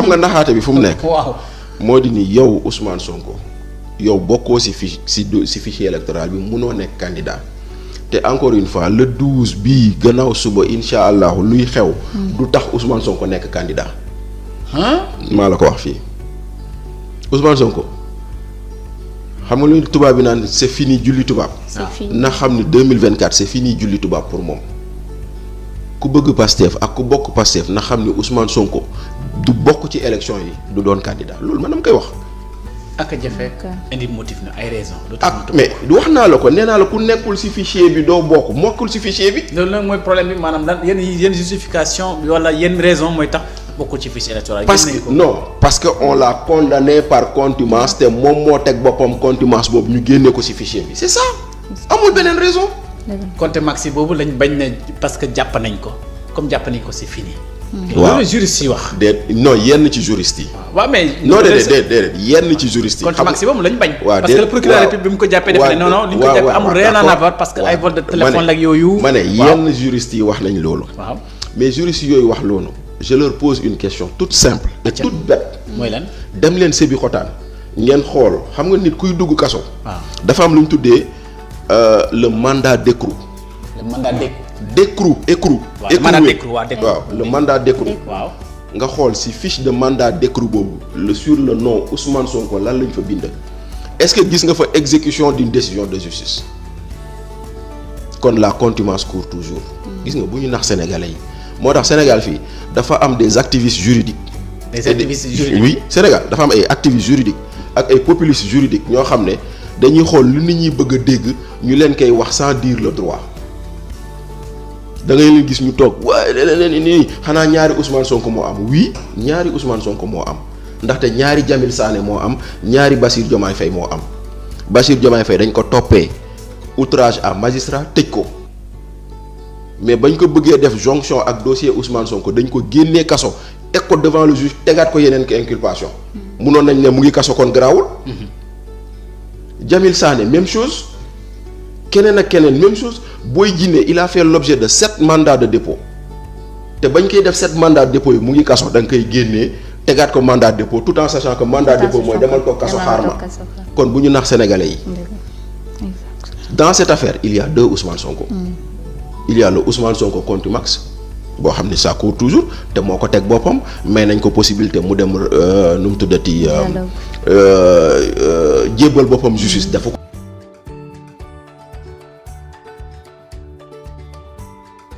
xam nga naxaate bi fu mu nekk. waaw moo di ni yow Ousmane Sonko yow bokkoo si fichier électoral bi munoo nekk candidat te encore une fois le 12 bii gannaaw suba incha allah luy xew. du tax Ousmane Sonko nekk candidat. maa la ko wax fii Ousmane Sonko xam nga lu tubaab bi naan c'est fini julli tubaab. na xam ni 2024 c'est fini julli tubaab pour moom. ku bëgg Pastef ak ku bokk Pastef na xam ni Ousmane Sonko du bokk ci élection yi du doon candidat loolu man dama koy wax. ak jafe indi motif na ay raison ak mais wax naa la ko nee naa la ku nekkul ci fichier bi doo bokk mokkul ci fichier bi. loolu nag mooy problème bi maanaam lan yenn justification wala yenn raison mooy tax bokkul ci fichier électoral. parce que non parce que on l'a condamné par contumace te moom moo teg boppam contumace boobu ñu génne ko ci fichier bi c'est ça amul beneen raison. contumace boobu lañ bañ ne parce que jàpp nañ ko comme jàpp nañ ko c'est fini. waaw loolu juriste yi wax. non yenn ci juriste yi. waaw mais. non déedéet yenn ci juriste yi. contre maximum lañ bañ. waaw parce que le procureur de la République bi mu ko jàppee def ne non non li ñu ko jàppee amul rien à voir parce que ay vol de téléphone la ak yooyu. ma ne yenn juriste yi wax nañ loolu. waaw mais juriste yooyu wax loolu. je leur pose une question toute simple. et toute bête. mooy lan. dem leen sébi xotaan ngeen xool xam nga nit kuy dugg kaso. waaw dafa am lu ñu tuddee le mandat d'écrou. le mandat d'écrou. waaw mandat d'écrou waaw le mandat d'écrou. waaw nga xool ci fiche de mandat d'écrou boobu sur le nom Ousmane Sonko lan lañ fa bind. est-ce que gis nga fa exécution d'une décision de justice kon la contumace court toujours. gis nga bu ñu nax sénégalais yi moo tax Sénégal fii dafa am des activistes juridiques. des activistes juridiques oui Sénégal dafa am ay activistes juridiques ak ay populistes juridiques ñoo xam ne dañuy xool lu nit ñi bëgg a dégg ñu leen koy wax sans dire le droit. da ngay leen gis ñu toog waaye leneen nii xanaa ñaari Ousmane Sonko moo am oui ñaari Ousmane Sonko moo am ndaxte ñaari Jamil Sané moo am ñaari Bassirou Diomaye Faye moo am Bassirou Diomaye Faye dañ ko toppee outrage à magistrat tëj ko mais bañ ko bëggee def jonction ak dossier Ousmane Sonko dañ ko génnee kaso teg ko devant le juge tegaat ko yeneen ko inculpation munoon nañ ne mu ngi kaso kon garaawul. Jamil Sané même chose. keneen ak keneen même chose Boy Djiné il a fait l'objet de 7 mandats de dépôt te bañ koy def 7 mandats de dépôt yi mu ngi kaso da nga koy génnee tegaat ko mandat de dépôt tout en sachant que mandat de dépôt mooy demal toog kaso xaar ma kon bu ñu nax sénégalais yi. dans cette affaire il y a 2 Ousmane Sonko. il y a le Ousmane Sonko contumax boo xam ne ça court toujours te moo ko teg boppam may nañ ko possibilité mu dem nu mu tuddati jébbal boppam justice dafa ko.